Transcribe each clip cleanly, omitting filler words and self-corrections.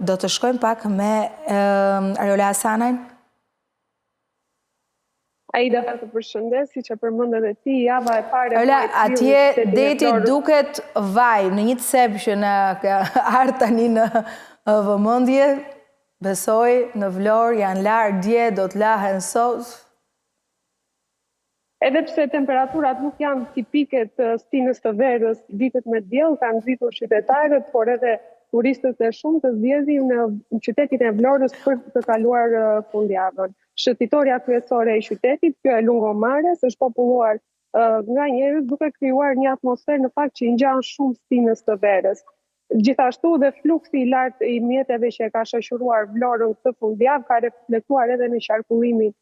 Do të shkojmë pak me Ariola Hasanajn. Aida, të përshëndes, siç e përmende edhe ti, java e parë e muajit prill në qytetin e Vlorës. Atje deti duket vaj, në një cep që na ka ardhur tani në vëmendje, besoj në Vlorë janë larë dje, do të lahen sot. Edhe pse temperaturat nuk janë tipike të stinës të verës, ditët me diell kanë nxitur qytetarët, por edhe turistët e shumtë të zgjedhin qytetin e Vlorës për të kaluar fundjavën. Shëtitorja kryesore e qytetit, kjo e Lungomares, është populluar nga njerëz duke krijuar një atmosferë në fakt që i ngjan shumë stinës të verës. Gjithashtu dhe fluksi i lartë i mjeteve që e ka shoqëruar Vlorën këtë fundjavë ka reflektuar edhe në qarkullimin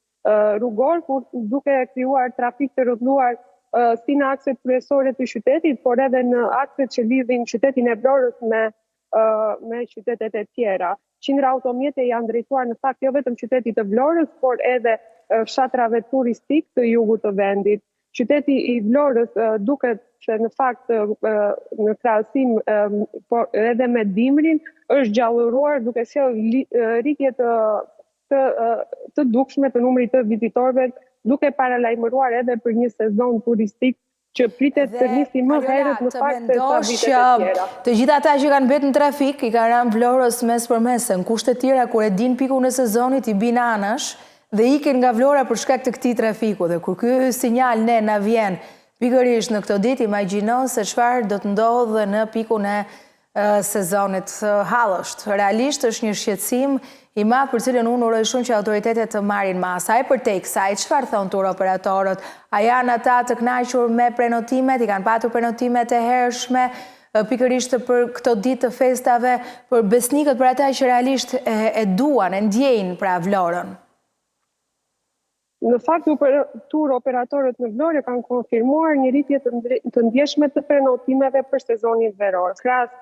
rrugor, ku duke krijuar trafik të rënduar si në akset kryesore të qytetit, por edhe në akset që lidhin qytetin e Vlorës me me qytetet e tjera. Qindra automjete janë drejtuar në fakt jo vetëm qytetit të Vlorës, por edhe fshatrave turistikë të jugut të vendit. Qyteti i Vlorës duket se në fakt në krahasim po edhe me dimrin është gjallëruar duke sjellë rritje të të të dukshme të numrit të vizitorëve, duke paralajmëruar edhe për një sezon turistik që pritet të nisi më herët në fakt se sa vitet e tjera. Të gjithë ata që kanë mbetur në trafik i kanë rënë Vlorës mes për mes, se në kushte tjera kur e dinë pikun e sezonit i bin anash dhe ikin nga Vlora për shkak të këtij trafiku dhe kur ky sinjal ne na vjen pikërisht në këto ditë imagjino se çfarë do të ndodhë në pikun e sezonit. Hall është. Realisht është një shqetësim i madh për cilën unë uroj shumë që autoritetet të marrin masa. E përtej kësaj, çfarë thonë tur operatorët? A janë ata të kënaqur me prenotimet? I kanë patur prenotimet e hershme pikërisht për këto ditë të festave, për besnikët, për ata që realisht e duan, e ndjejnë pra Vlorën? Në fakt, tur operatorët në Vlorë kanë konfirmuar një rritje të ndjeshme të prenotimeve për sezonin veror. Krahas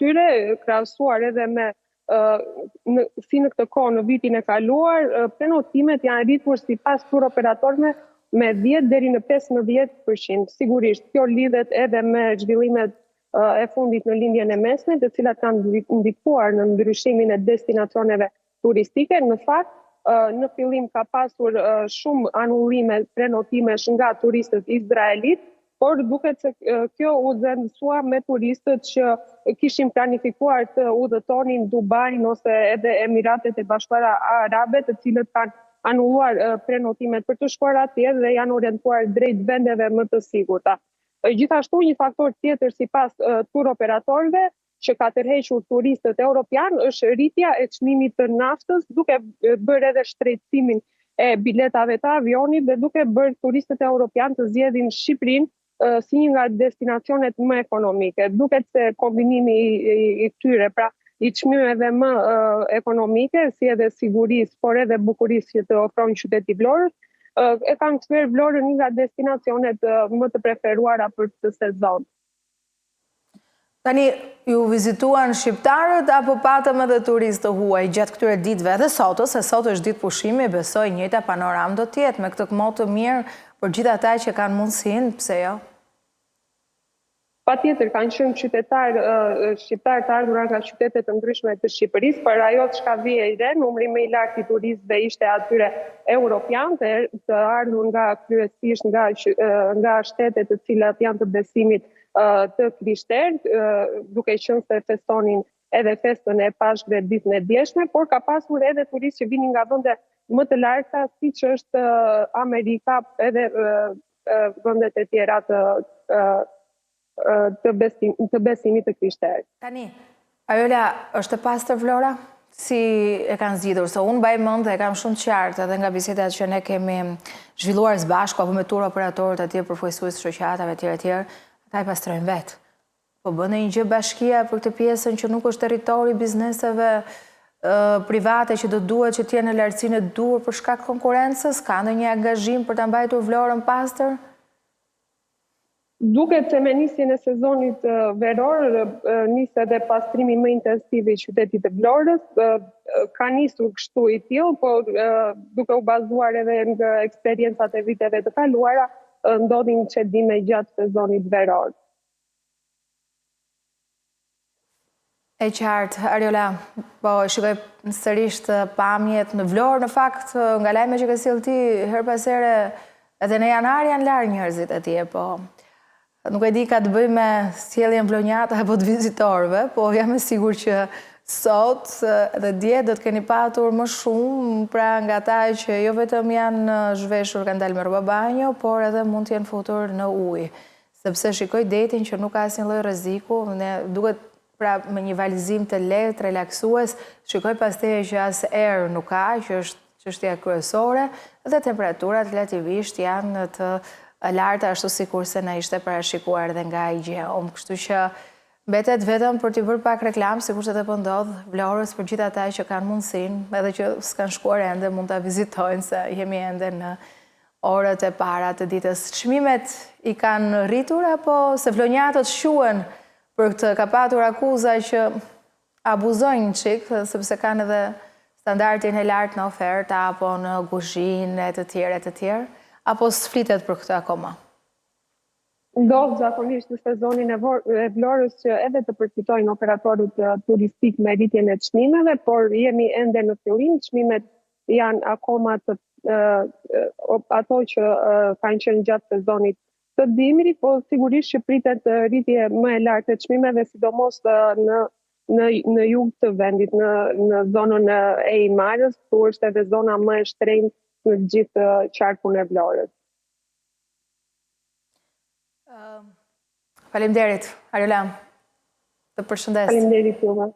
tyre, krahasuar edhe me në, si në këtë kohë në vitin e kaluar, prenotimet janë rritur sipas tur operatorëve me 10 deri në 15%. Sigurisht, kjo lidhet edhe me zhvillimet e fundit në Lindjen e Mesme, të cilat kanë ndikuar në ndryshimin e destinacioneve turistike. Në fakt, në fillim ka pasur shumë anullime prenotimesh nga turistët izraelitë, por duket se kjo u zëvendësua me turistët që kishin planifikuar të udhëtonin Dubain ose edhe Emiratet e Bashkuara Arabe, të cilët kanë anulluar prenotimet për të shkuar atje dhe janë orientuar drejt vendeve më të sigurta. Gjithashtu një faktor tjetër sipas tur operatorëve që ka tërhequr turistët europianë është rritja e çmimit të naftës, duke bërë edhe shtrenjtësimin e biletave të avionit dhe duke bërë turistët europianë të zgjedhin Shqipërinë si një nga destinacionet më ekonomike. Duket se kombinimi i, i tyre, pra i çmimeve më ekonomike, si edhe sigurisë, por edhe bukurisë që të ofron qyteti i Vlorës, e kanë kthyer Vlorën një nga destinacionet më të preferuara për këtë sezon. Tani, ju vizituan shqiptarët apo patëm edhe turistë të huaj gjatë këtyre ditëve edhe sot, se sot është ditë pushimi, besoj njëjta panoramë do të jetë me këtë mot të mirë për gjithë ata që kanë mundësinë, pse jo? Patjetër, kanë qenë qytetarë shqiptarë të ardhur nga qytete të ndryshme të Shqipërisë, por ajo çka vihej re, numri më i lartë i turistëve ishte atyre europianë, të, të ardhur nga kryesisht nga nga shtete të cilat janë të besimit të krishterë, duke qenë se festonin edhe festën e Pashkëve ditën e djeshme, por ka pasur edhe turistë që vinin nga vende më të largëta, siç është Amerika, edhe vendet e tjera të të besim, të besimit të krishterë. Tani, Ariola, është e pastër Vlora? Si e kanë zgjidhur? Se unë mbaj mend dhe e kam shumë të qartë edhe nga bisedat që ne kemi zhvilluar së bashku apo me tur operatorët atje përfaqësues të shoqatave etj etj, ata e pastrojnë vetë. Po bën ndonjë gjë bashkia për këtë pjesën që nuk është territori i bizneseve private që do duhet që të jenë në lartësinë e duhur për shkak konkurrencës? Ka ndonjë angazhim për ta mbajtur Vlorën pastër? Duket se me nisjen e sezonit veror nis edhe pastrimi më intensiv i qytetit të Vlorës. Ka nisur kështu i tillë, por duke u bazuar edhe nga eksperiencat e viteve të kaluara, ndodhin cedime gjatë sezonit veror. E qartë, Ariola, po shikoj sërish pamjet në Vlorë, në fakt, nga lajme që ke sjellë ti, herë pas here, edhe në janar janë larë njerëzit atje, po nuk e di ka të bëjë me sjelljen vlonjate apo të vizitorëve, po jam e sigurt që sot dhe dje do të keni patur më shumë pra nga ata që jo vetëm janë zhveshur, kanë dalë me rroba banjo, por edhe mund të jenë futur në ujë. Sepse shikoj detin që nuk ka asnjë lloj rreziku, ne duket pra me një valëzim të lehtë, relaksues, shikoj pas teje që as erë nuk ka, që është çështja kryesore dhe temperaturat relativisht janë të larta ashtu sikurse na ishte parashikuar dhe nga IGJEUM. Kështu që mbetet vetëm për t'i bërë pak reklamë, sikurse edhe po ndodh Vlorës për gjithë ata që kanë mundësinë, edhe që s'kanë shkuar ende, mund ta vizitojnë se jemi ende në orët e para të ditës. Çmimet i kanë rritur apo se vlonjatët shquhen për këtë? Ka patur akuza që abuzojnë çik, sepse kanë edhe standardin e lartë në oferta apo në kuzhinë e të tjerë e të tjerë, apo s'flitet për këtë akoma? Ndodh zakonisht në sezonin e Vlorës që edhe të përfitojnë operatorët turistikë me rritjen e çmimeve, por jemi ende në fillim, çmimet janë akoma të ato që kanë qenë gjatë sezonit të dimrit, po sigurisht që pritet rritje më e lartë e çmimeve, sidomos në në në jug të vendit, në në zonën e Himarës, ku është edhe zona më e shtrenjtë në gjithë qarkun e Vlorës. Faleminderit, Ariola. Të përshëndes. Faleminderit juve.